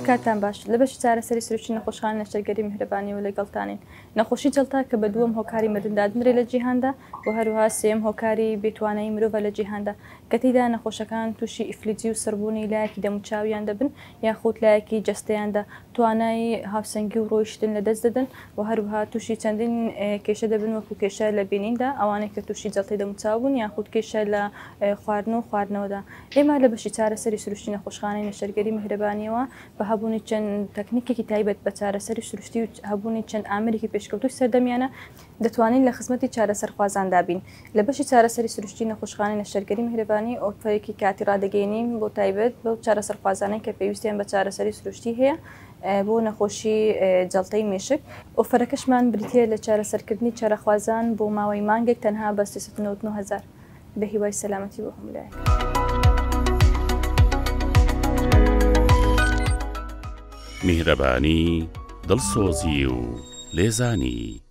کاتتان باش، لە بەشی چارەسەری سروشتی نەخۆشخانەی نەشتەرگەری میهرەبانیەوە لەگەڵتانین. نەخۆشی جەڵتە کە بە دووەم هۆکاری مردن دادەنرێت لە جیهاندا و هەروەها سێیەم هۆکاری بێتوانایی مرۆڤە لە جیهاندا کە تێیدا نەخۆشەکان تووشی ئیفلیجی و سڕبوونی لایەکی دەموچاویان دەبن یاخود لایەکی جەستەیاندا توانای هاوسەنگی و ڕۆیشتن لەدەست دەدەن و هەروەها تووشی چەندین کێشە دەبن وەکو کێشە لە بینیندا ئەوانەی کە تووشی جەڵتەی دەموچاو بوون یاخود کێشە لە خواردن و خواردنەوەدا. ئێمە لە بەشی چارەسەری سروشتی نەخۆشخانەی نەشتەرگەری میهرەبانیەوە بە هەبوونی چەند تەکنیکێکی تایبەت بە چارەسەری سروشتی و هەبوونی چەند ئامێرێکی پێشکەوتووی سەردەمیانە دەتوانین لە خزمەتی چارەسەرخوازاندا بین. لە بەشی چارەسەری سروشتی نەخۆشخانەی نەشتەرگەری میهرەبانی ئۆفەرێکی کاتی ڕادەگەیەنین بۆ تایبەت بەو چارەسەرخوازانەی کە پێویستیان بە چارەسەری سروشتی هەیە بۆ نەخۆشی جەڵتەی مێشک. ئۆفەرەکەشمان بریتییە لە چارەسەرکردنی چارەخوازان بۆ ماوەی مانگێک تەنها بە 399 هەزار. بە هیوای سەلامەتی بۆ هەموو لایەک. میهرەبانی، دڵسۆزی و لێزانی.